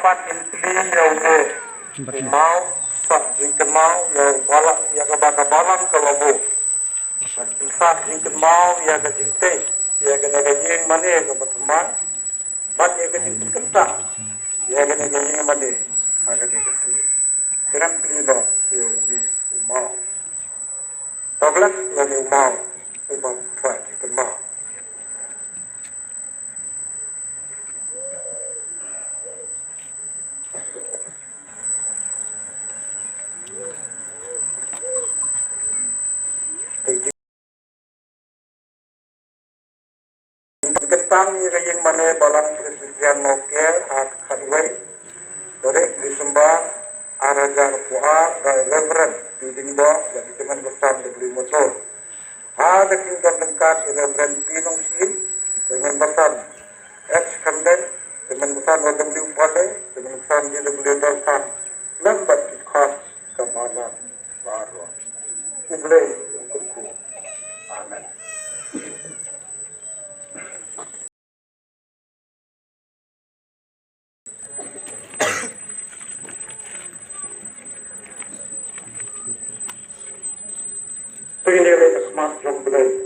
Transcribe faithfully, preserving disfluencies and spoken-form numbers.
Pat in plie ïa u maw, u maw, sa jingkynmaw ïa u balang, ïa kaba ka balang ka la buh. Ban pynsah jingkynmaw ïa ka jingtei ïa kane ka ïing mane kaba thymmai, bad ïa ka jingpynkynta ïa kane ka ïing mane ha kane ka sngi. Te ngan plie noh ïa une u maw. Tablet ïa une u maw uba pynsah jingkynmaw. Pynkyntang ïa ka ïing mane Balang Presbyterian Mawker ha ka khatwei tarik Disember ar hajar arphew ar da i Reverend P. Diengdoh bad i Tymmen Basan W. Mathur. Ha ka jingdon ryngkat i Reverend P. Nongsiej, Tymmen Basan H. Khyndai, Tymmen Basan W. Pale, Tymmen Basan D. W. Dolphin, lem bad ki khot ka balang baroh. U Blei un kyrkhu. Amen. Te ngin ïaleh ka khmat jong U Blei.